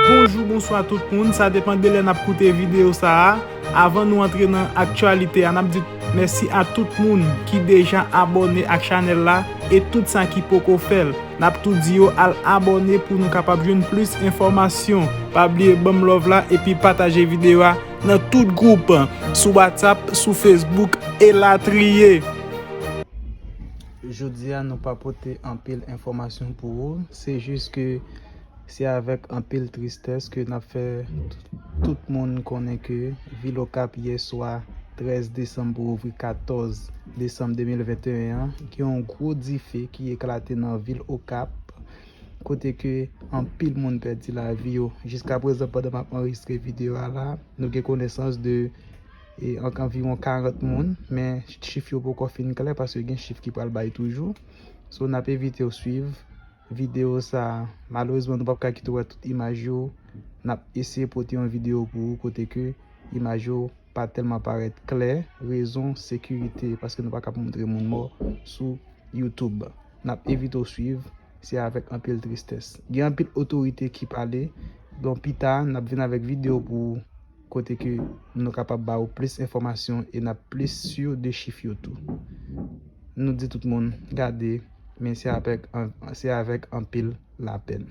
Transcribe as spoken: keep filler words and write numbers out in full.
Bonjou, bonswa tout moun, sa depann de lè n ap koute videyo sa a. Avan nou antre nan aktyalite a, n ap di mèsi a tout moun ki deja abòne ak chanèl la e tout sa ki poko fè l. N ap tou di yo al abòne pou nou kapab jwenn plis enfòmasyon. Pa bliye ban m love la epi pataje videyo a nan tout gwoup, sou WhatsApp, sou Facebook, elatriye. Jodi a, nou pa pote anpil enfòmasyon pou ou. Se jis ke se avèk anpil tristès ke n ap fè tout moun konnen ke vil Okap yè swa trèz desanm pou ouvri katòz desanm de mil venteyen an, gen yon gwo dife ki eklate nan vil Okap, kote ke anpil moun pèdi lavi yo. Jiska prezan, pandan m ap anrejistre videyo a la, nou gen konesans de e, ank anviwon karant moun, men chif yo poko fin klè paske gen chif ki pral bay toujou. So, n ap envite w swiv videyo sa a. Malerezman, nou p ap ka kite w wè tout imaj yo. N ap eseye pote yon videyo pou ou kote ke imaj yo pa tèlman parèt klè, rezon sekirite, paske nou pa ka montre moun mò sou YouTube. N ap envite w swiv, se avèk anpil tristès. Gen anpil otorite ki pale, donk pita, n ap vin avèk videyo pou ou, kote ke nou kapab ba ou plis enfòmasyon e n ap plis si de chif yo tou. Nou di tout moun, gade, men se avèk, se avèk anpil lapèn.